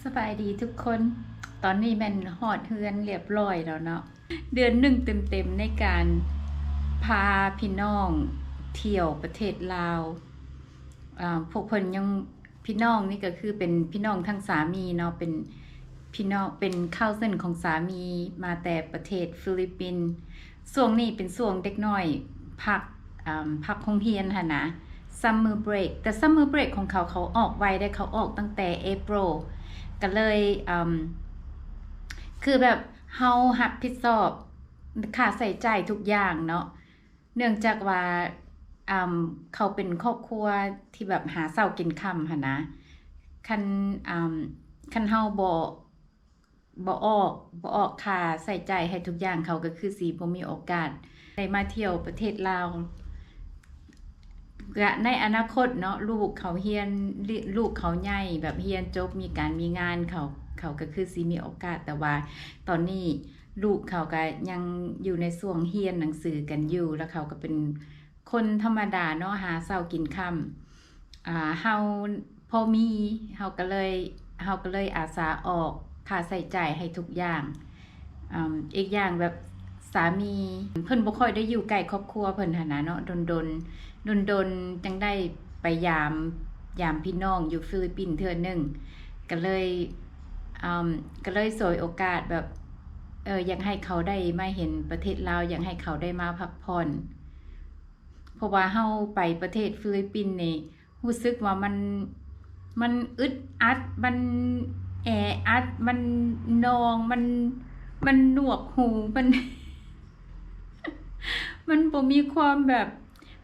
ສະບາຍດີທຸກຄົນ, ຕອນນີ້ແມ່ນຮອດເຮືອນລຽບລ້ອຍແລ້ວເນາະ. ເດືອນໜຶ່ງເຕັມໆໃນການພາພີ່ນ້ອງທ່ຽວປະເທດລາວ. ອາ ພວກເພິ່ນຍັງ ພີ່ນ້ອງນີ້ກໍຄືເປັນພີ່ນ້ອງທາງສາມີເນາະ, ເປັນພີ່ນ້ອງ ເປັນ cousin ຂອງສາມີ ມາແຕ່ປະເທດຟີລິບປິນ. ຊ່ວງນີ້ເປັນຊ່ວງເດັກນ້ອຍພັກ ອາ ພັກໂຮງຮຽນຫັ້ນນະ, summer break. ແຕ່ summer break ຂອງເຂົາ ເຂົາອອກໄວເດ້, ເຂົາອອກຕັ້ງແຕ່ April. ກໍເລີຍ ອາ ຄືແບບເຮົາຮັບຜິດຊອບຄ່າໃຊ້ຈ່າຍທຸກຢ່າງເນາະ, ເນື່ອງຈາກວ່າ ອາ ເຂົາເປັນຄອບຄົວທີ່ແບບຫາເຊົ້າກິນຄ່ຳຫັ້ນນະ. ຄັນ ອາ ຄັນເຮົາບໍ່ ບໍ່ອອກ ບໍ່ອອກຄ່າໃຊ້ຈ່າຍໃຫ້ທຸກຢ່າງ, ເຂົາກໍຄືຊິບໍ່ມີໂອກາດໄດ້ມາທ່ຽວປະເທດລາວ. ກະໃນອະນາຄົດເນາະ, ລູກເຂົາຮຽນ ລູກເຂົາໃຫຍ່ ແບບຮຽນຈົບ ມີການມີງານ ເຂົາ ເຂົາກໍຄືຊິມີໂອກາດ, ແຕ່ວ່າຕອນນີ້ລູກເຂົາກໍຍັງຢູ່ໃນຊ່ວງຮຽນໜັງສືກັນຢູ່, ແລ້ວເຂົາກໍເປັນ ຄົນທຳມະດາເນາະ, ຫາເຊົ້າກິນຄ່ຳ. ອາ ເຮົາພໍມີ ເຮົາກໍເລີຍ ເຮົາກໍເລີຍອາສາອອກຄ່າໃຊ້ຈ່າຍໃຫ້ທຸກຢ່າງ. ອາ ອີກຢ່າງແບບສາມີເພິ່ນບໍ່ຄ່ອຍໄດ້ຢູ່ໃກ້ຄອບຄົວເພິ່ນຫັ້ນນະເນາະ, ດົນໆ ດົນໆຈັ່ງໄດ້ໄປຢາມ ຢາມພີ່ນ້ອງຢູ່ຟີລິບປິນເທື່ອໜຶ່ງ, ກໍເລີຍ ອາ ກໍເລີຍສວຍໂອກາດແບບ ເອີ ຢາກໃຫ້ເຂົາໄດ້ມາເຫັນປະເທດລາວ, ຢາກໃຫ້ເຂົາໄດ້ມາພັກຜ່ອນ. ເພາະວ່າເຮົາໄປປະເທດຟີລິບປິນນີ້ ຮູ້ສຶກວ່າມັນ ມັນອຶດອັດ ມັນແອອັດ ມັນໜ່ວງ ມັນ ມັນໜວກຫູ ມັນ ມັນບໍ່ມີຄວາມແບບ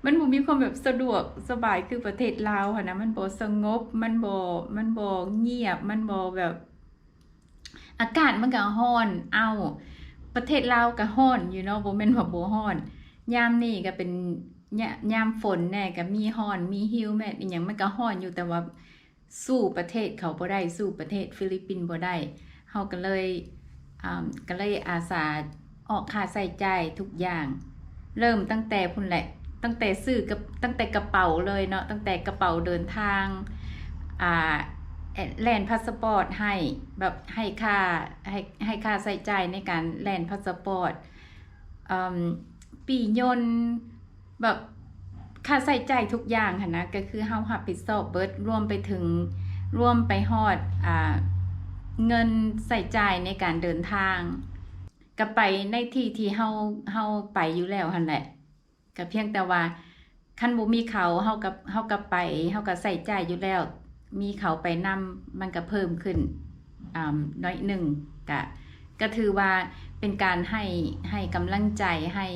ມັນບໍ່ມີຄວາມແບບສະດວກສະບາຍຄືປະເທດລາວຫັ້ນນະ. ມັນບໍ່ສະຫງົບ ມັນບໍ່ ມັນບໍ່ງຽບ ມັນບໍ່ແບບ ອາກາດມັນກໍຮ້ອນ. ເອົ້າ ປະເທດລາວກໍຮ້ອນຢູ່ເນາະ, ບໍ່ແມ່ນວ່າບໍ່ຮ້ອນ. ຍາມນີ້ກໍເປັນ ຍາ ຍາມຝົນແດ່ ກໍມີຮ້ອນ ມີຮິວແມັດອີ່ຫຍັງ ມັນກໍຮ້ອນຢູ່, ແຕ່ວ່າສູ້ປະເທດເຂົາບໍ່ໄດ້ ສູ້ປະເທດຟີລິບປິນບໍ່ໄດ້. ເຮົາກໍເລີຍ ອາ ກໍເລີຍອາສາອອກຄ່າໃຊ້ຈ່າຍທຸກຢ່າງ. ເລີ່ມຕັ້ງແຕ່ພຸ້ນແຫຼະ, ຕັ້ງແຕ່ຊື້ ຕັ້ງແຕ່ກະເປົາເລີຍເນາະ, ຕັ້ງແຕ່ກະເປົາເດີນທາງ ອາ ແລ່ນພາສະປອດໃຫ້ ແບບໃຫ້ຄ່າ ໃຫ້ ໃຫ້ຄ່າໃຊ້ຈ່າຍໃນການແລ່ນພາສະປອດ ເອີ່ມ ປີ້ຍົນ ແບບຄ່າໃຊ້ຈ່າຍທຸກຢ່າງຫັ້ນນະ ກໍຄືເຮົາຮັບຜິດຊອບເບິດ, ລວມໄປເຖິງ ລວມໄປຮອດ ອາ ເງິນໃຊ້ຈ່າຍໃນການເດີນທາງ. ກໍໄປໃນທີ່ທີ່ເຮົາ ເຮົາໄປຢູ່ແລ້ວຫັ້ນແຫຼະ, ກໍພຽງແຕ່ວ່າຄັນບໍ່ມີເຂົາ ເຮົາກໍ ເຮົາກໍໄປ ເຮົາກໍໃຊ້ຈ່າຍຢູ່ແລ້ວ, ມີເຂົາໄປນຳ ມັນກໍເພີ່ມຂຶ້ນ ອາ ໜ້ອຍໜຶ່ງ. ກະ ກະຖືວ່າເປັນການໃຫ້ ໃຫ້ກຳລັງໃຈ ໃຫ້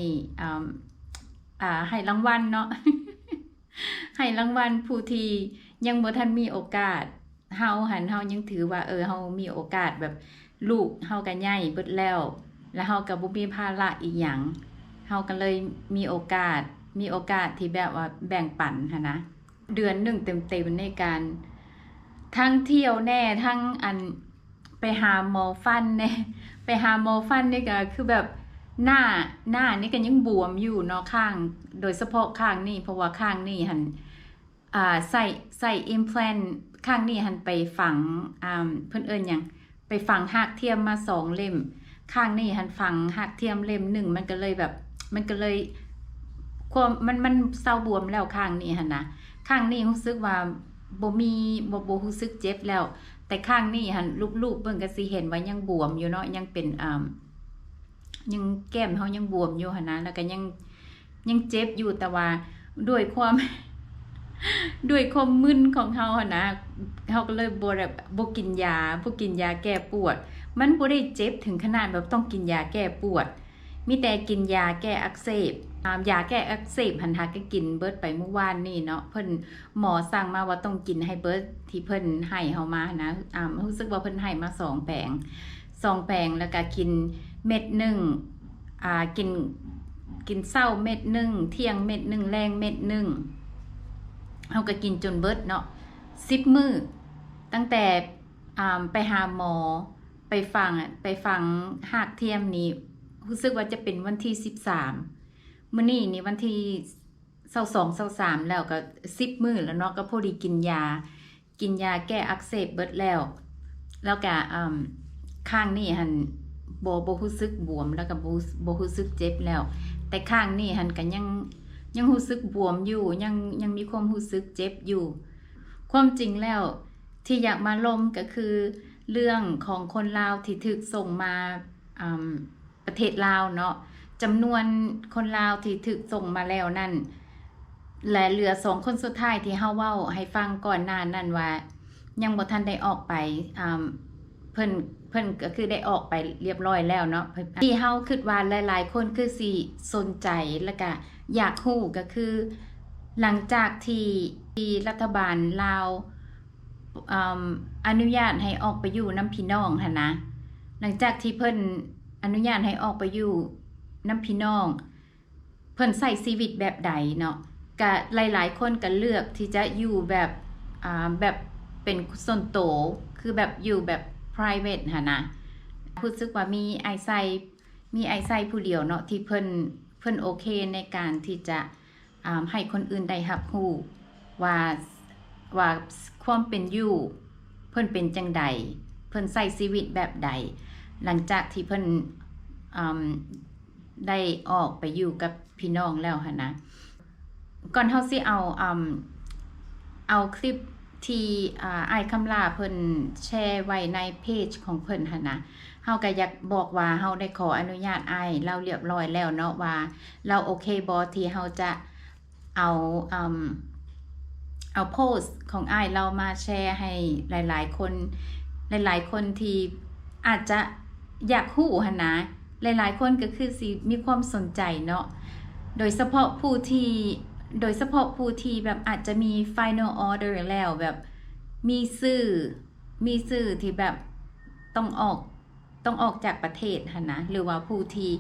ອາ ໃຫ້ລາງວັນເນາະ ໃຫ້ລາງວັນຜູ້ທີ່ຍັງບໍ່ທັນມີໂອກາດ. ເຮົາຫັ້ນ ເຮົາຍັງຖືວ່າ ເອີ ເຮົາມີໂອກາດ ແບບລູກເຮົາກໍໃຫຍ່ເບິດແລ້ວ ແລ້ວເຮົາກໍບໍ່ມີພາລະອີ່ຫຍັງ, ເຮົາກໍເລີຍມີໂອກາດ ມີໂອກາດທີ່ແບບວ່າແບ່ງປັນຫັ້ນນະ. ເດືອນໜຶ່ງເຕັມໆໃນການທັງທ່ຽວແດ່ ທັງອັນ ໄປຫາໝໍຟັນແດ່ ໄປຫາໝໍຟັນນີ້ກໍຄືແບບ ໜ້າ ໜ້ານີ້ກໍຍັງບວມຢູ່ເນາະ, ຂ້າງ ໂດຍສະເພາະຂ້າງນີ້ ເພາະວ່າຂ້າງນີ້ຫັ້ນ ອ່າ ໃສ່ ໃສ່ implant ຂ້າງນີ້ຫັ້ນໄປຝັງ ອ່າ ເພິ່ນເອີ້ນຫຍັງ ໄປຝັງຮາກທຽມມາສອງເຫຼັ້ມ, ຂ້າງນີ້ຫັ້ນຝັງຮາກທຽມເຫຼັ້ມໜຶ່ງ ມັນກໍເລີຍແບບ ມັນກໍເລີຍ ຄວາມ ມັນ ມັນເຊົາບວມແລ້ວ ຂ້າງນີ້ຫັ້ນນະ. ຂ້າງນີ້ຮູ້ສຶກວ່າບໍ່ມີ ບໍ່ ບໍ່ຮູ້ສຶກເຈັບແລ້ວ, ແຕ່ຂ້າງນີ້ຫັ້ນ ລູບໆເບິ່ງກໍຊິເຫັນວ່າຍັງບວມຢູ່ເນາະ, ຍັງເປັນ ອ່າ ຍັງ ແກ້ມເຮົາຍັງບວມຢູ່ຫັ້ນນະ ແລ້ວກໍຍັງ ຍັງເຈັບຢູ່, ແຕ່ວ່າດ້ວຍຄວາມ ດ້ວຍຄວາມມຶນຂອງເຮົາຫັ້ນນະ ເຮົາກໍເລີຍບໍ່ ແບບ ບໍ່ກິນຢາ ບໍ່ກິນຢາແກ້ປວດ. ມັນບໍ່ໄດ້ເຈັບເຖິງຂະໜາດແບບຕ້ອງກິນຢາແກ້ປວດ, ມີແຕ່ກິນຢາແກ້ອັກເສບ. ອາ ຢາແກ້ອັກເສບຫັ້ນ ຫາກໍກິນເບິດໄປມື້ວານນີ້ເນາະ, ເພິ່ນ ໝໍສັ່ງມາວ່າຕ້ອງກິນໃຫ້ເບິດ ທີ່ເພິ່ນໃຫ້ເຮົາມານະ. ອາ ຮູ້ສຶກວ່າເພິ່ນໃຫ້ມາສອງແຜງ ສອງແຜງ ແລ້ວກະກິນເມັດໜຶ່ງ ອາ ກິນ ກິນເຊົ້າເມັດໜຶ່ງ ທ່ຽງເມັດໜຶ່ງ ແລງເມັດໜຶ່ງ. ເຮົາກະກິນຈົນເບິດເນາະ ສິບມື້ ຕັ້ງແຕ່ ອາ ໄປຫາໝໍ ໄປຝັງ ໄປຝັງຮາກທຽມນີ້ ຮູ້ສຶກວ່າຈະເປັນວັນທີສິບສາມ, ມື້ນີ້ນີ້ວັນທີ ຊາວສອງ ຊາວສາມ ແລ້ວກໍສິບມື້ແລ້ວເນາະ, ກໍພໍດີກິນຢາ ກິນຢາແກ້ອັກເສບເບິດແລ້ວ. ແລ້ວກະ ອາ ຂ້າງນີ້ຫັ້ນບໍ່ ບໍ່ຮູ້ສຶກບວມ ແລ້ວກະບໍ່ ບໍ່ຮູ້ສຶກເຈັບແລ້ວ ແຕ່ຂ້າງນີ້ຫັ້ນກະຍັງ ຍັງຮູ້ສຶກບວມຢູ່ ຍັງ ຍັງມີຄວາມຮູ້ສຶກເຈັບຢູ່. ຄວາມຈິງແລ້ວທີ່ຢາກມາລົມກະຄືເລື່ອງຂອງຄົນລາວທີ່ຖືກສົ່ງມາ ອາ ປະເທດລາວເນາະ ຈຳນວນຄົນລາວທີ່ຖືກສົ່ງມາແລ້ວນັ້ນ ແລະ ເຫຼືອສອງຄົນສຸດທ້າຍທີ່ເຮົາເວົ້າໃຫ້ຟັງກ່ອນໜ້ານັ້ນວ່າ ຍັງບໍ່ທັນໄດ້ອອກໄປ ອາ ເພິ່ນ ເພິ່ນກະຄືໄດ້ອອກໄປລຽບລ້ອຍແລ້ວເນາະ. ທີ່ເຮົາຄິດວ່າຫຼາຍໆຄົນຄືຊິສົນໃຈ ແລະກະຢາກຮູ້ກະຄື ຫຼັງຈາກທີ່ ທີ່ລັດຖະບານລາວ ອາ ອະນຸຍາດໃຫ້ອອກໄປຢູ່ນຳພີ່ນ້ອງຫັ້ນນະ ຫຼັງຈາກທີ່ເພິ່ນອະນຸຍາດໃຫ້ອອກໄປຢູ່ນຳພີ່ນ້ອງ ເພິ່ນໃຊ້ຊີວິດແບບໃດເນາະ? ກະຫຼາຍໆຄົນກະເລືອກທີ່ຈະຢູ່ແບບ ອາ ແບບເປັນສ່ວນໂຕ ຄືແບບຢູ່ແບບ private ຫັ້ນນະ. ຮູ້ສຶກວ່າມີອ້າຍໄຊ ມີອ້າຍໄຊຜູ້ດຽວເນາະ ທີ່ເພິ່ນ ເພິ່ນໂອເຄໃນການທີ່ຈະ ອາ ໃຫ້ຄົນອື່ນໄດ້ຮັບຮູ້ວ່າ ວ່າຄວາມເປັນຢູ່ເພິ່ນເປັນຈັ່ງໃດ ເພິ່ນໃຊ້ຊີວິດແບບໃດ ຫຼັງຈາກທີ່ເພິ່ນ ອາ ໄດ້ອອກໄປຢູ່ກັບພີ່ນ້ອງແລ້ວຫັ້ນນະ. ກ່ອນເຮົາຊິເອົາ ອາ ເອົາຄລິບທີ່ ອາ ອ້າຍຄຳຫຼ້າເພິ່ນແຊໄວ້ໃນເພຈຂອງເພິ່ນຫັ້ນນະ ເຮົາກະຢາກບອກວ່າເຮົາໄດ້ຂໍອະນຸຍາດອ້າຍລາວລຽບລ້ອຍແລ້ວເນາະ ວ່າລາວໂອເຄບໍ່ທີ່ເຮົາຈະ ເອົາ ອາ ເອົາໂພສຂອງອ້າຍລາວມາແຊໃຫ້ຫຼາຍໆຄົນ ຫຼາຍໆຄົນທີ່ອາດຈະຢາກຮູ້ຫັ້ນນະ ຫຼາຍໆຄົນກະຄືຊິມີຄວາມສົນໃຈເນາະ ໂດຍສະເພາະຜູ້ທີ່ ໂດຍສະເພາະຜູ້ທີ່ແບບອາດຈະມີ final order ແລ້ວ ແບບມີຊື່ ມີຊື່ທີ່ແບບຕ້ອງອອກ ຕ້ອງອອກຈາກປະເທດຫັ້ນນະ ຫຼືວ່າຜູ້ທີ່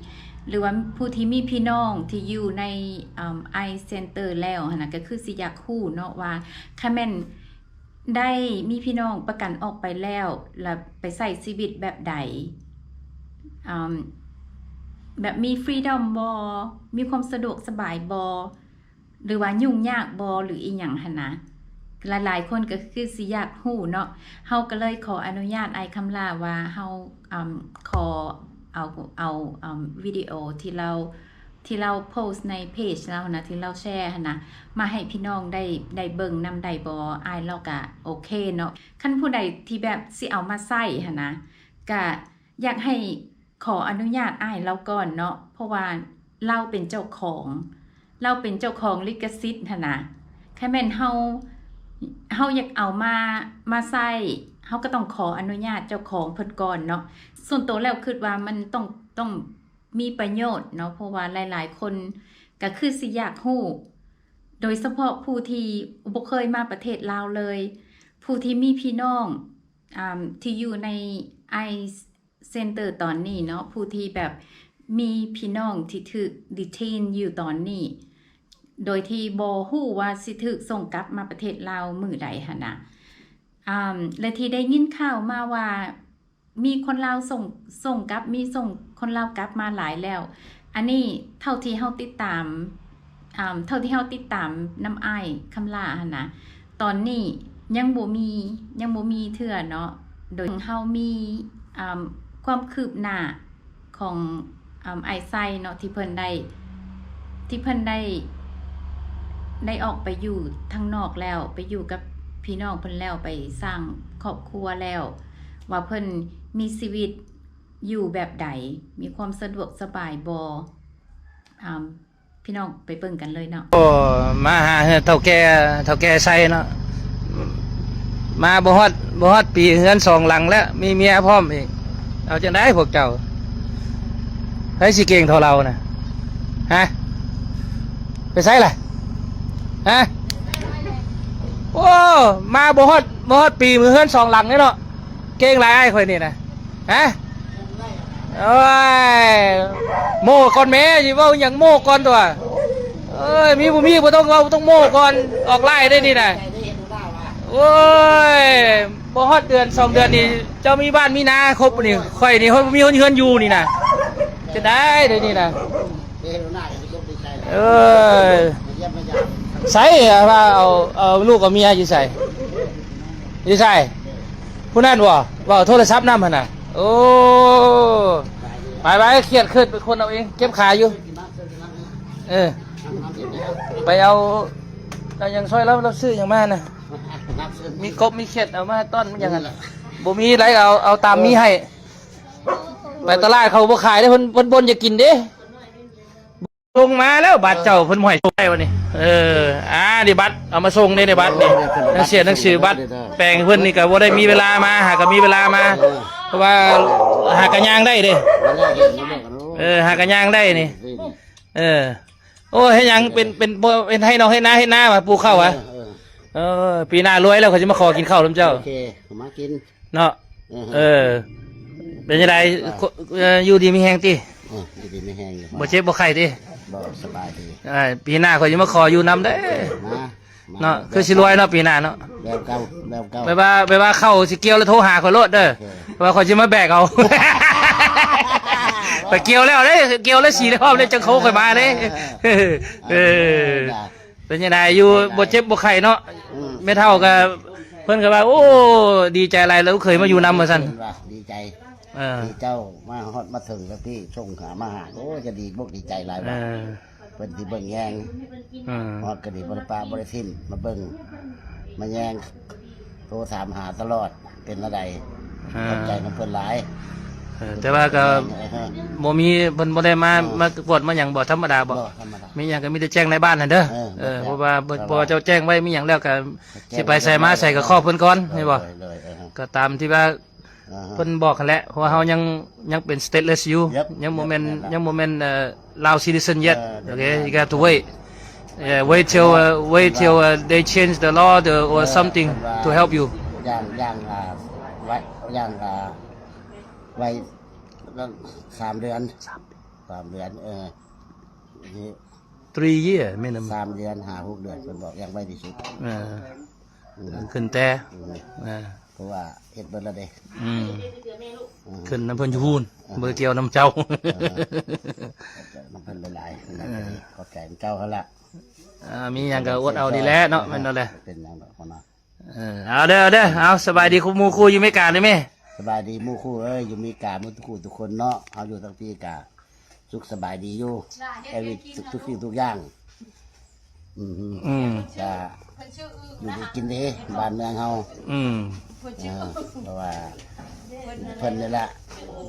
ຫຼືວ່າຜູ້ທີ່ມີພີ່ນ້ອງທີ່ຢູ່ໃນ ອາ ICE Center ແລ້ວຫັ້ນນະ ກະຄືຊິຢາກຮູ້ເນາະວ່າ ຄັນແມ່ນໄດ້ມີພີ່ນ້ອງປະກັນອອກໄປແລ້ວ ລະໄປໃຊ້ຊີວິດແບບໃດ ອາ ແບບມີ freedom ບໍ່ ມີຄວາມສະດວກສະບາຍບໍ່ ຫຼືວ່າຫຍຸ້ງຍາກບໍ່ ຫຼືອີ່ຫຍັງຫັ້ນນະ ຫຼາຍໆຄົນກະຄືຊິຢາກຮູ້ເນາະ. ເຮົາກະເລີຍຂໍອະນຸຍາດອ້າຍຄຳຫຼ້າວ່າເຮົາ ອາ ຂໍເອົາ ເອົາ ອາ ວິດີໂອທີ່ລາວ ທີ່ລາວໂພສໃນເພຈລາວຫັ້ນນະ ທີ່ລາວແຊຫັ້ນນະ ມາໃຫ້ພີ່ນ້ອງໄດ້ ໄດ້ເບິ່ງນຳໄດ້ບໍ່? ອ້າຍລາວກະໂອເຄເນາະ. ຄັນຜູ້ໃດທີ່ແບບຊິເອົາມາໃຊ້ຫັ້ນນະ ກະຢາກໃຫ້ ຂໍອະນຸຍາດອ້າຍລາວກ່ອນເນາະ ເພາະວ່າລາວເປັນເຈົ້າຂອງ ລາວເປັນເຈົ້າຂອງລິຂະສິດຫັ້ນນະ. ຄັນແມ່ນເຮົາ ເຮົາຢາກເອົາມາ ມາໃຊ້ ເຮົາກະຕ້ອງຂໍອະນຸຍາດເຈົ້າຂອງເພິ່ນກ່ອນເນາະ. ສ່ວນໂຕແລ້ວຄິດວ່າມັນຕ້ອງ ຕ້ອງມີປະໂຫຍດເນາະ ເພາະວ່າຫຼາຍໆຄົນກະຄືຊິຢາກຮູ້ ໂດຍສະເພາະຜູ້ທີ່ບໍ່ເຄີຍມາປະເທດລາວເລີຍ ຜູ້ທີ່ມີພີ່ນ້ອງ ອາ ທີ່ຢູ່ໃນ ICE Center ຕອນນີ້ເນາະ ຜູ້ທີ່ແບບມີພີ່ນ້ອງທີ່ຖືກ detain ຢູ່ຕອນນີ້ ໂດຍທີ່ບໍ່ຮູ້ວ່າຊິຖືກສົ່ງກັບມາປະເທດລາວມື້ໃດຫັ້ນນະ. ອາ ແລະທີ່ໄດ້ຍິນຂ່າວມາວ່າມີຄົນລາວສົ່ງ ສົ່ງກັບ ມີສົ່ງຄົນລາວກັບມາຫຼາຍແລ້ວ. ອັນນີ້ເທົ່າທີ່ເຮົາຕິດຕາມ ອາ ເທົ່າທີ່ເຮົາຕິດຕາມນຳອ້າຍຄຳຫຼ້າຫັ້ນນະ ຕອນນີ້ຍັງບໍ່ມີ ຍັງບໍ່ມີເທື່ອເນາະ. ໂດຍເຮົາມີ ອາ ຄວາມຄືບໜ້າຂອງ ອາ ອ້າຍໄຊເນາະ ທີ່ເພິ່ນໄດ້ ທີ່ເພິ່ນໄດ້ ໄດ້ອອກໄປຢູ່ທາງນອກແລ້ວ ໄປຢູ່ກັບພີ່ນ້ອງເພິ່ນແລ້ວ ໄປສ້າງຄອບຄົວແລ້ວ ວ່າເພິ່ນມີຊີວິດຢູ່ແບບໃດ ມີຄວາມສະດວກສະບາຍບໍ່ ອາ ພີ່ນ້ອງໄປເບິ່ງກັນເລີຍເນາະ. ໂອ້ ມາຫາເຮືອນເຖົ້າແກ່ ເຖົ້າແກ່ໄຊເນາະ ມາບໍ່ຮອດ ບໍ່ຮອດປີ ເຮືອນສອງຫຼັງແລ້ວ ມີເມຍພ້ອມອີກ ເອົາຈັ່ງໃດພວກເຈົ້າ? ໃຜຊິເກັ່ງເທົ່າລາວນະ ຮະ? ໄປໃສລະ ຮະ? ໂອ້ ມາບໍ່ຮອດ ບໍ່ຮອດປີ ມີເຮືອນສອງຫຼັງເດ້ເນາະ ເກັ່ງຫຼາຍອ້າຍຂ້ອຍນີ້ນະ ຮະ? ໂອ້ຍ ໂມ້ກ່ອນແມ້ ຊິເວົ້າຫຍັງໂມ້ກ່ອນຕົວະ. ເອີຍ ມີບໍ່ມີບໍ່ຕ້ອງເວົ້າ ຕ້ອງໂມ້ກ່ອນ ອອກລາຍໄດ້ນີ້ນະ. ໂອ້ຍ ບໍ່ຮອດເດືອນສອງເດືອນນີ້ ເຈົ້າມີບ້ານມີນາຄົບນີ້ ຂ້ອຍນີ້ ຂ້ອຍບໍ່ມີເຮືອນຢູ່ນີ້ນະ ຈະໄດ້ໄດນີ້ນະ. ເອີຍ ໃສ ວ່າເອົາ ເອົາລູກເອົາເມຍຢູ່ໃສ ຢູ່ໃສ ຜູ້ນັ້ນບໍ່? ເວົ້າໂທລະສັບນຳຫັ້ນນະ. ໂອ້ ໄປໆ ຄຽດເຄີດ ໄປຄົນເອົາເອງ ເຈັບຂາຢູ່. ເອີ ໄປເອົາ ເອົາຫຍັງຊ່ອຍລາວ ລາວຊື້ຫຍັງມານະ? ມີກົບມີເຂັດ ເອົາມາຕ້ອນ ມີຫຍັງຫັ້ນ ບໍ່ມີຫຼາຍ ເອົາ ເອົາຕາມມີໃຫ້. ໄປຕະຫຼາດເຂົາບໍ່ຂາຍເດ້ ເພິ່ນ ເພິ່ນບໍ່ຢາກກິນເດ້. ສົ່ງມາແລ້ວບັດເຈົ້າ ເພິ່ນບໍ່ໃຫ້ສົ່ງໄດ້ວະນີ້. ເອີ ອ່າ ນີ້ບັດ ເອົາມາສົ່ງເດ້ ນີ້ບັດນີ້ ໜັງສື ໜັງສືບັດແປງເພິ່ນນີ້ ກໍບໍ່ໄດ້ມີເວລາມາ ຫາກໍມີເວລາມາ ເພາະວ່າຫາກໍຍ່າງໄດ້ເດ້. ເອີ ຫາກໍຍ່າງໄດ້ນີ້. ເອີ ໂອ້ ເຮັດຫຍັງ ເປັນ ເປັນ ເປັນໄຮ່ນອກໄຮ່ນາ ເຮັດນາຫວາ ປູກເຂົ້າຫວາ? ເອີ ເອີ ເອີ ປີໜ້າລວຍແລ້ວ ຂ້ອຍຊິມາຂໍກິນເຂົ້ານຳເຈົ້າ. ໂອເຄ ມາກິນ. ເນາະ. ເອີ ເອີ ເປັນຈັ່ງໃດ? ເອີ ຢູ່ດີມີແຮງຕິ? ເອີ ຢູ່ດີມີແຮງຢູ່. ບໍ່ເຈັບບໍ່ໄຂ້ຕິ? ບໍ່ ສະບາຍດີ. ເອີ ປີໜ້າຂ້ອຍຊິມາຂໍຢູ່ນຳເດີ. ມາ ມາ ເນາະ. ຄືຊິລວຍເນາະ ປີໜ້າເນາະ. ແບບເກົ່າ ແບບເກົ່າ. ແບບວ່າ ແບບວ່າເຂົ້າຊິກ່ຽວແລ້ວໂທຫາຂ້ອຍໂລດເດີ. ໂອເຄ ແບບວ່າຂ້ອຍຊິມາແບກເອົາ. ໄປກ່ຽວແລ້ວເດ້ ກ່ຽວແລ້ວສີແລ້ວພ້ອມເດ້ ຈັ່ງໂທຂ້ອຍມາເດ້. ເອີ ເອີ ເປັນຈັ່ງໃດ ຢູ່ບໍ່ເຈັບບໍ່ໄຂ້ເນາະ? ອືມ ແມ່ເຖົ້າກໍ ເພິ່ນກໍວ່າ ໂອ້ ດີໃຈຫຼາຍ ລູກເຂີຍມາຢູ່ນຳ ວ່າຊັ້ນ. ເພິ່ນວ່າດີໃຈ ເອີ ທີ່ເຈົ້າມາຮອດມາເຖິງແລ້ວ ທີ່ສົ່ງຫາມາຫາ ໂອ້ ຈະດີອົກດີໃຈຫຼາຍວ່າ. ເອີ ເພິ່ນຊິເບິ່ງແຍງ. ອືມ ຮອດກໍດີ ບໍ່ໄດ້ປະບໍ່ໄດ້ຖິ້ມ ມາເບິ່ງມາແຍງ. ໂທຖາມຫາຕະຫຼອດ ເປັນແນວໃດ? ອ່າ ຂອບໃຈນຳເພິ່ນຫຼາຍ. ເອີ ແຕ່ວ່າກໍ ເອີ ບໍ່ມີ ເພິ່ນບໍ່ໄດ້ມາ ເອີ ມາກວດມາຫຍັງບໍ່? ທຳມະດາບໍ່? ບໍ່ ທຳມະດາ. ມີຫຍັງກໍມີແຕ່ແຈ້ງນາຍບ້ານຫັ້ນເດີ. ເອີ ເອີ ເອີ ເພາະວ່າ ເອີ ເພາະວ່າເຈົ້າແຈ້ງໄວ້ ມີຫຍັງແລ້ວກໍ ແຈ້ງ ຊິໄປໃສມາໃສກໍຂໍເພິ່ນກ່ອນ ເອີ ແມ່ນບໍ່? ໂດຍ ໂດຍ ເອີ ກໍຕາມທີ່ວ່າ ອ່າຮະ ເພິ່ນບອກຫັ້ນແຫຼະ ເພາະວ່າເຮົາຍັງ ຍັງເປັນ stateless ຢູ່ ຍັງບໍ່ແມ່ນ ຍັງບໍ່ແມ່ນ ເອີ Lao citizen yet. ເອີ ໂອເຄ you got to wait. Yeah, wait till, uh, wait till, uh, they change the law, the, or something to help you. ຢ່າງ ຢ່າງ ອ່າ ໄວ ຢ່າງ ອ່າ ໄວ ສາມເດືອນ ສາມເດືອນ ເອີ Three year minimum. ສາມເດືອນຫາຫົກເດືອນ ເພິ່ນບອກຢ່າງໄວທີ່ສຸດ. ເອີ ອືມ ຂຶ້ນແຕ່ ອືມ ເອີ ເພາະວ່າເຮັດເບິດແລ້ວເດ້. ອືມ ອືມ ຂຶ້ນນຳເພິ່ນຢູ່ພຸ້ນ ເອີ ບໍ່ໄດ້ກ່ຽວນຳເຈົ້າ. ເອີ ຂອບໃຈນຳເພິ່ນຫຼາຍໆ. ເອີ ຂອບໃຈນຳເຈົ້າຫັ້ນລະ. ອ່າ ມີຫຍັງກໍອົດເອົານີ້ແຫຼະເນາະ. ເອີ ແມ່ນແລ້ວແຫຼະ ເປັນຫຍັງດອກເນາະ. ເອີ ເອົາເດີ ເອົາເດີ ເອົາ ສະບາຍດີຄູ່ໝູ່ຄູ່ຢູ່ເມກາເດີແມ່. ສະບາຍດີໝູ່ຄູ່ເອີຍ ຢູ່ເມກາໝົດທຸກຄູ່ທຸກຄົນເນາະ. ເຮົາຢູ່ທັງປີກະສຸກສະບາຍດີຢູ່ every ທຸກສິ່ງທຸກຢ່າງ. ອືມ ອືມ ກະຢູ່ດີກິນດີບ້ານເມືອງເຮົາ. ອືມ ເອີ ເພາະວ່າເພິ່ນນີ້ແຫຼະ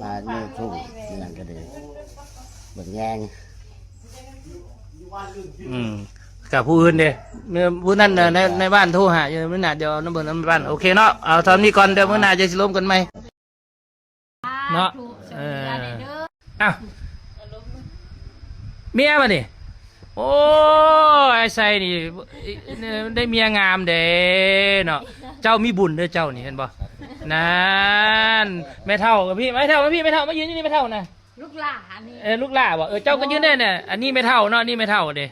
ມາຢູ່ທຸກຫຍັງກໍດີ ເບິ່ງແຍງ. ອືມ ກັບຜູ້ອື່ນເດ້ ມື້ນັ້ນໃນ ໃນບ້ານໂທຫາຢູ່ ມື້ໜ້າດຽວນຳເບິ່ງນຳບ້ານ. ໂອເຄເນາະ ເອົາເທົ່ານີ້ກ່ອນ ດຽວມື້ໜ້າຈະຊິລົມກັນໃໝ່ເນາະ. ເອີ ອ້າວ ເມຍບັດນີ້ ໂອ້ ອ້າຍໄຊນີ້ໄດ້ເມຍງາມເດ້ເນາະ. ເຈົ້າມີບຸນເດີເຈົ້ານີ້ ເຫັນບໍ່? ນັ້ນ ແມ່ເຖົ້າກັບພີ່ ແມ່ເຖົ້າມາພີ່ ແມ່ເຖົ້າມາຢືນຢູ່ນີ້ ແມ່ເຖົ້ານະ. ລູກຫຼ້າອັນນີ້ ເອີ ລູກຫຼ້າບໍ່? ເອີ ເຈົ້າກໍຢືນໄດ້ນະ. ອັນນີ້ແມ່ເຖົ້າເນາະ ນີ້ແມ່ເຖົ້າເດ້.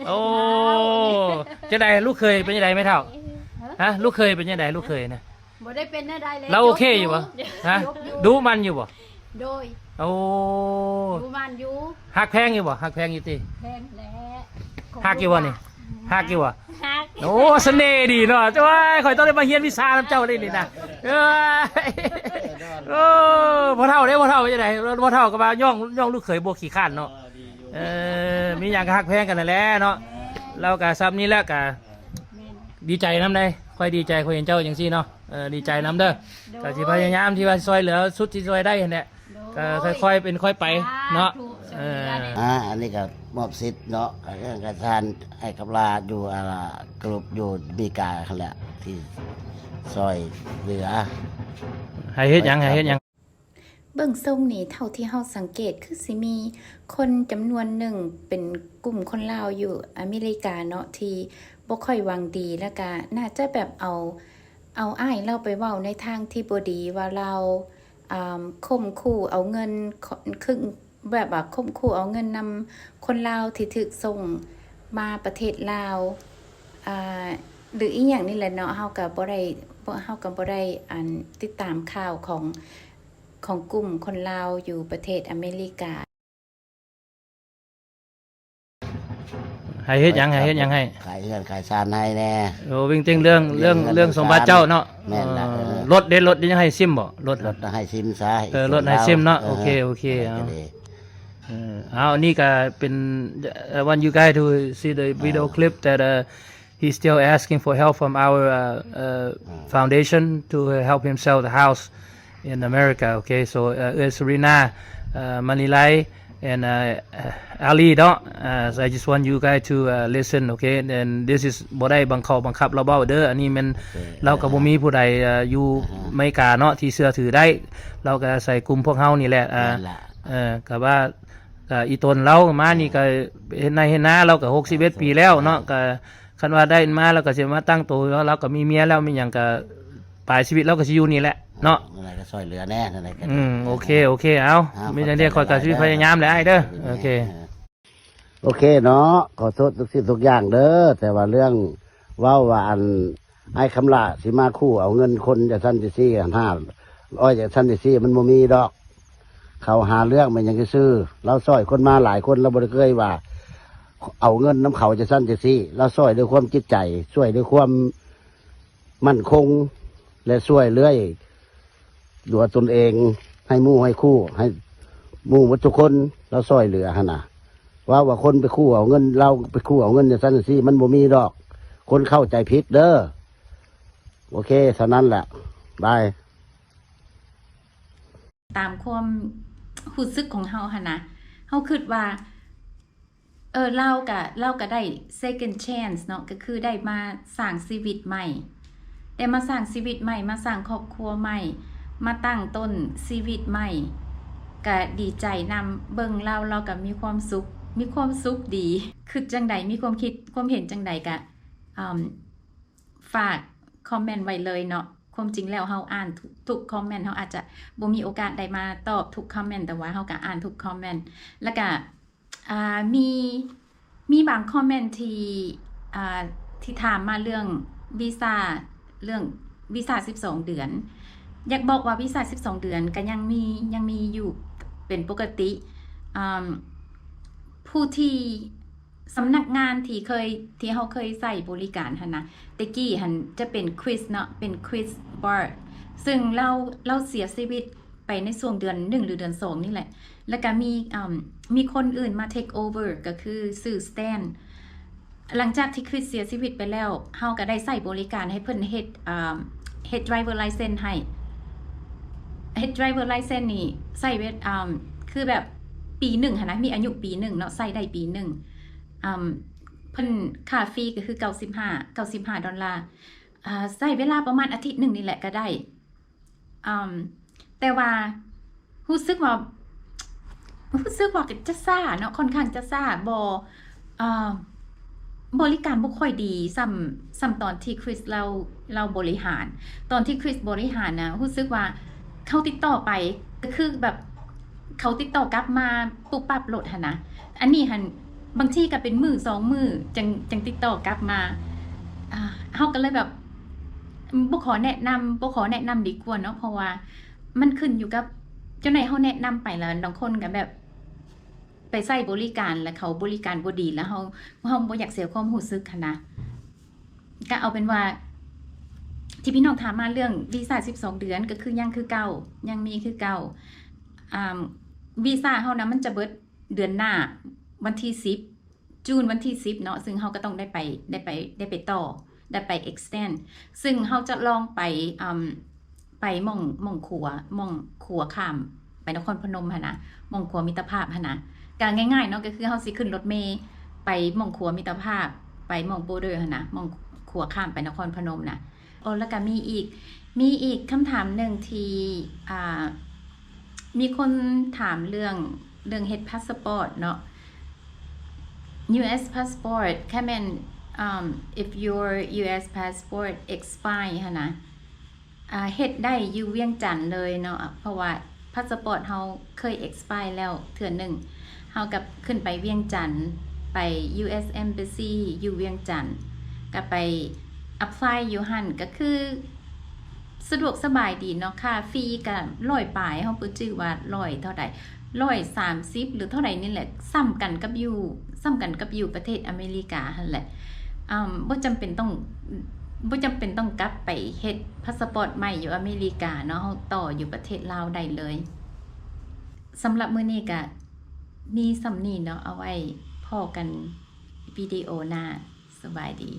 ໂອ້ ຈັ່ງໃດ ລູກເຂີຍເປັນຈັ່ງໃດແມ່ເຖົ້າ? ຮະ ລູກເຂີຍເປັນຈັ່ງໃດ ລູກເຂີຍນະ? ບໍ່ໄດ້ເປັນແນວໃດເລີຍ. ລາວໂອເຄຢູ່ບໍ່? ຮະ ດຸໝັ່ນຢູ່ບໍ່? ໂດຍ ໂອ້ ດຸໝັ່ນຢູ່. ຮັກແພງຢູ່ບໍ່? ຮັກແພງຢູ່ຕິ? ແພງແຫຼະ. ຮັກຢູ່ບໍ່ນີ້? ຮັກຢູ່ບໍ່? ຮັກ. ໂອ້ ສະເໜ່ດີເນາະ. ໂອ້ຍ ຂ້ອຍຕ້ອງໄດ້ມາຮຽນວິຊານຳເຈົ້າເດ້ນີ້ນະ. ເອີຍ ໂອ້ ພໍ່ເຖົ້າເດ້ ພໍ່ເຖົ້າເປັນຈັ່ງໃດ? ພໍ່ເຖົ້າກໍວ່າຍ້ອງ ຍ້ອງລູກເຂີຍບໍ່ຂີ້ຄ້ານເນາະ. ເອີ ມີຫຍັງກໍຮັກແພງກັນຫັ້ນແຫຼະເນາະ. ລາວກໍສ່ຳນີ້ແຫຼະ ກໍດີໃຈນຳເດ້. ຂ້ອຍດີໃຈ ຂ້ອຍເຫັນເຈົ້າຈັ່ງຊີ້ເນາະ. ເອີ ດີໃຈນຳເດີ. ໂດຍ ກໍຊິພະຍາຍາມທີ່ວ່າຊ່ວຍເຫຼືອສຸດທີ່ຊ່ວຍໄດ້ຫັ້ນແຫຼະ. ໂດຍ ກໍຄ່ອຍໆເປັນຄ່ອຍໄປເນາະ. ສາທຸ ເອີ ສາທຸ. ອ່າ ອັນນີ້ກໍມອບສິດເນາະ ເອີ ກະທ່ານອ້າຍຄຳລາຢູ່ ອ່າ ກະຫຼຸບຢູ່ອາເມລິກາຫັ້ນແຫຼະ ທີ່ຊ່ອຍເຫຼືອ. ໃຫ້ເຮັດຫຍັງ? ໃຫ້ເຮັດຫຍັງ? ເບິ່ງຊົງນີ້ ເທົ່າທີ່ເຮົາສັງເກດ ຄືຊິມີຄົນຈຳນວນໜຶ່ງ ເປັນກຸ່ມຄົນລາວຢູ່ອາເມລິກາເນາະ ທີ່ບໍ່ຄ່ອຍຫວັງດີ ແລ້ວກະໜ້າຈະແບບເອົາ ເອົາອ້າຍລາວໄປເວົ້າໃນທາງທີ່ບໍ່ດີ ວ່າລາວ ອ່າ ຂົ່ມຂູ່ເອົາເງິນ ຄ- ຄືແບບວ່າຂົ່ມຂູ່ເອົາເງິນນຳຄົນລາວທີ່ຖືກສົ່ງມາປະເທດລາວ ອ່າ ຫຼືອີ່ຫຍັງນີ້ແຫຼະເນາະ. ເຮົາກໍບໍ່ໄດ້ ເຮົາກໍບໍ່ໄດ້ ອັນ ຕິດຕາມຂ່າວຂອງ ຂອງກຸ່ມຄົນລາວຢູ່ປະເທດອາເມລິກາ. ໃຫ້ເຮັດຫຍັງ ໃຫ້ເຮັດຫຍັງໃຫ້? ຂາຍເຮືອນຂາຍຊານໃຫ້ແດ່. ໂອ້ ວິງເຕັງເລື່ອງ ເລື່ອງ ເລື່ອງສົມບັດເຈົ້າເນາະ. ແມ່ນລະ. ເອີ ເອີ ລົດເດ້ ລົດນີ້ໃຫ້ຊິມບໍ່? ລົດ ລົດໃຫ້ຊິມຊະ. ເອີ ລົດໃຫ້ຊິມເນາະ. ເອີ ໂອເຄ ໂອເຄ. ເອີ ເອົາ ເອົາ ອັນນີ້ກໍເປັນ I want you guys to see the video clip that, uh, he's still asking for help from our, uh, uh, foundation to help him sell the house in America. Okay, so, uh, ເອື້ອຍສຸລິນາ ເອີ ມະນີໄລ and, uh, Ali ເນາະ. Uh, so I just want you guys to, uh, listen, okay? And this is ບໍ່ໄດ້ບັງເຄາະບັງຄັບລາວເວົ້າເດີ. ອັນນີ້ແມ່ນ ລາວກໍບໍ່ມີຜູ້ໃດ ເອີ ຢູ່ອາເມລິກາເນາະ ທີ່ເຊື່ອຖືໄດ້. ລາວກໍອາໄສກຸ່ມພວກເຮົານີ້ແຫຼະ. ເອີ ກໍວ່າ ກໍອີ່ຕົນລາວມານີ້ກໍເຮັດໄຮ່ເຮັດນາ ລາວກໍຫົກສິບເອັດປີແລ້ວເນາະ. ກໍຄັນວ່າໄດ້ມາ ລາວກໍຊິມາຕັ້ງໂຕ ລາວກໍມີເມຍແລ້ວ ມີຫຍັງກໍປາຍຊີວິດລາວກໍຊິຢູ່ນີ້ແຫຼະເນາະ. ນັ້ນແຫຼະ ກໍຊ່ອຍເຫຼືອແດ່ ນັ້ນແຫຼະ. ອືມ ໂອເຄ ໂອເຄ. ເອົາ ມີຫຍັງໃດຂ້ອຍກໍຊິພະຍາຍາມແຫຼະອ້າຍເດີ. ໂອເຄ ໂອເຄເນາະ. ຂໍໂທດທຸກສິ່ງທຸກຢ່າງເດີ ແຕ່ວ່າເລື່ອງເວົ້າວ່າ ອັນ ອ້າຍຄຳຫຼ້າຊິມາຂູ່ເອົາເງິນຄົນຈັ່ງຊັ້ນຈັ່ງຊີ້ ຫ້າຮ້ອຍຈັ່ງຊັ້ນຈັ່ງຊີ້ ມັນບໍ່ມີດອກ. ເຂົາຫາເລື່ອງແມ່ນຫຍັງຊື່ໆ. ລາວຊ່ອຍຄົນມາຫຼາຍຄົນ ລາວບໍ່ໄດ້ເຄີຍວ່າເອົາເງິນນຳເຂົາຈັ່ງຊັ້ນຈັ່ງຊີ້. ລາວຊ່ອຍດ້ວຍຄວາມຈິດໃຈ ຊ່ວຍດ້ວຍຄວາມໝັ້ນຄົງ ແລະ ຊ່ວຍເຫຼືອ ຫຼືວ່າຕົນເອງ ໃຫ້ໝູ່ໃຫ້ຄູ່ ໃຫ້ໝູ່ໝົດທຸກຄົນ ລາວຊ່ອຍເຫຼືອຫັ້ນນະ. ເວົ້າວ່າຄົນໄປຂູ່ເອົາເງິນ ລາວໄປຂູ່ເອົາເງິນຈັ່ງຊັ້ນຈັ່ງຊີ້ ມັນບໍ່ມີດອກ. ຄົນເຂົ້າໃຈຜິດເດີ. ໂອເຄ ເທົ່ານັ້ນແຫຼະ. ບາຍ. ຕາມຄວາມຮູ້ສຶກຂອງເຮົາຫັ້ນນະ ເຮົາຄິດວ່າ ເອີ ລາວກະ ລາວກະໄດ້ second chance ເນາະ ກໍຄືໄດ້ມາສ້າງຊີວິດໃໝ່ ໄດ້ມາສ້າງຊີວິດໃໝ່ ມາສ້າງຄອບຄົວໃໝ່ ມາຕັ້ງຕົ້ນຊີວິດໃໝ່ ກະດີໃຈນຳ. ເບິ່ງລາວ ລາວກະມີຄວາມສຸກ ມີຄວາມສຸກດີ. ຄິດຈັ່ງໃດ ມີຄວາມຄິດຄວາມເຫັນຈັ່ງໃດ ກະ ອາ ຝາກຄອມເມັນໄວ້ເລີຍເນາະ. ຄວາມຈິງແລ້ວເຮົາອ່ານທຸກ ທຸກຄອມເມັນ ເຮົາອາດຈະບໍ່ມີໂອກາດໄດ້ມາຕອບທຸກຄອມເມັນ ແຕ່ວ່າເຮົາກະອ່ານທຸກຄອມເມັນ. ແລ້ວກະ ອ່າ ມີ ມີບາງຄອມເມັນທີ່ ອ່າ ທີ່ຖາມມາເລື່ອງວີຊາ ເລື່ອງວີຊາສິບສອງເດືອນ. ຢາກບອກວ່າວີຊາສິບສອງເດືອນກະຍັງມີ ຍັງມີຢູ່ເປັນປົກກະຕິ. ອາ ຜູ້ທີ່ ສຳນັກງານທີ່ເຄີຍ ທີ່ເຮົາເຄີຍໃຊ້ບໍລິການຫັ້ນນະ ແຕ່ກີ້ຫັ້ນຈະເປັນ Chris ເນາະ ເປັນ Chris Bard ເຊິ່ງລາວ ລາວເສຍຊີວິດໄປໃນຊ່ວງເດືອນໜຶ່ງ ຫຼື ເດືອນສອງນີ້ແຫຼະ. ແລ້ວກະມີ ເອີ່ມ ມີຄົນອື່ນມາ take over ກໍຄືຊື່ Stan. ຫຼັງຈາກທີ່ Chris ເສຍຊີວິດໄປແລ້ວ ເຮົາກະໄດ້ໃຊ້ບໍລິການໃຫ້ເພິ່ນເຮັດ ເອີ່ມ ເຮັດ driver license ໃຫ້. ເຮັດ driver license ນີ້ໃຊ້ເວ ອາ ຄືແບບປີໜຶ່ງຫັ້ນນະ ມີອາຍຸປີໜຶ່ງເນາະ ໃຊ້ໄດ້ປີໜຶ່ງ. ອາ ເພິ່ນ ຄ່າຟຣີກໍຄືເກົ້າສິບຫ້າ ເກົ້າສິບຫ້າດອນລາ. ອາ ໃຊ້ເວລາປະມານອາທິດໜຶ່ງນີ້ແຫຼະກໍໄດ້. ອາ ແຕ່ວ່າຮູ້ສຶກວ່າ ຮູ້ສຶກວ່າຈະຊ້າເນາະ ຄ່ອນຂ້າງຈະຊ້າ ບໍ່ ເອີ່ ບໍລິການບໍ່ຄ່ອຍດີສ່ຳ ສ່ຳຕອນທີ່ Chris ລາວ ລາວບໍລິຫານ. ຕອນທີ່ Chris ບໍລິຫານນະ ຮູ້ສຶກວ່າເຮົາຕິດຕໍ່ໄປ ກໍຄືແບບເຂົາຕິດຕໍ່ກັບມາປຸບປັບໂລດຫັ້ນນະ. ອັນນີ້ຫັ້ນ ບາງທີກໍເປັນມື້ສອງມື້ ຈັ່ງ ຈັ່ງຕິດຕໍ່ກັບມາ. ອາ ເຮົາກໍເລີຍແບບ ບໍ່ຂໍແນະນຳ ບໍ່ຂໍແນະນຳດີກວ່າເນາະ ເພາະວ່າມັນຂຶ້ນຢູ່ກັບ ຈັ່ງໃດເຮົາແນະນຳໄປແລ້ວ ລາງຄົນກໍແບບ ໄປໃຊ້ບໍລິການ ແລ້ວເຂົາບໍລິການບໍ່ດີ ແລ້ວເຮົາ ເຮົາບໍ່ຢາກເສຍຄວາມຮູ້ສຶກຫັ້ນນະ. ກະເອົາເປັນວ່າ ທີ່ພີ່ນ້ອງຖາມມາເລື່ອງວີຊາສິບສອງເດືອນ ກໍຄືຍັງຄືເກົ່າ ຍັງມີຄືເກົ່າ. ອາ ວີຊາເຮົານະ ມັນຈະເບິດເດືອນໜ້າ ວັນທີສິບ June ວັນທີສິບເນາະ ເຊິ່ງເຮົາກໍຕ້ອງໄດ້ໄປ ໄດ້ໄປ ໄດ້ໄປຕໍ່ ໄດ້ໄປ extend ເຊິ່ງເຮົາຈະລອງໄປ ອາ ໄປໝ່ອງ ໝ່ອງຂົວ ໝ່ອງຂົວຂ້າມໄປນະຄອນພະນົມຫັ້ນນະ ໝ່ອງຂົວມິດຕະພາບຫັ້ນນະ. ກະງ່າຍໆເນາະ ກໍຄືເຮົາຊິຂຶ້ນລົດເມໄປໝ່ອງຂົວມິດຕະພາບ ໄປໝ່ອງ border ຫັ້ນນະ ໝ່ອງຂົວຂ້າມໄປນະຄອນພະນົມນະ. ໂອ້ ແລ້ວກະມີອີກ ມີອີກຄຳຖາມໜຶ່ງທີ່ ອ່າ ມີຄົນຖາມເລື່ອງ ເລື່ອງເຮັດພາສປອດເນາະ US passport ຄັນແມ່ນ um, if your US passport expire ຫັ້ນນະ ອ່າ ເຮັດໄດ້ຢູ່ວຽງຈັນເລີຍເນາະ ເພາະວ່າພາສປອດເຮົາເຄີຍ expire ແລ້ວເທື່ອໜຶ່ງ ເຮົາກໍຂຶ້ນໄປວຽງຈັນ ໄປ US Embassy ຢູ່ວຽງຈັນ ກໍໄປ apply ຢູ່ຫັ້ນ ກໍຄືສະດວກສະບາຍດີເນາະ. ຄ່າຟຣີກໍຮ້ອຍປາຍ ເຮົາບໍ່ຈື່ວ່າຮ້ອຍເທົ່າໃດ ຮ້ອຍສາມສິບ ຫຼືເທົ່າໃດນີ້ແຫຼະ ສ່ຳກັນກັບຢູ່ ສ່ຳກັນກັບຢູ່ປະເທດອາເມລິກາຫັ້ນແຫຼະ. ອາ ບໍ່ຈຳເປັນຕ້ອງ ບໍ່ຈຳເປັນຕ້ອງກັບໄປເຮັດພາສປອດໃໝ່ຢູ່ອາເມລິກາເນາະ, ເຮົາຕໍ່ຢູ່ປະເທດລາວໄດ້ເລີຍ. ສຳລັບມື້ນີ້ກະມີສ່ຳນີ້ເນາະ, ເອົາໄວ້ພໍ້ກັນວິດີໂອໜ້າ. ສະບາຍດີ.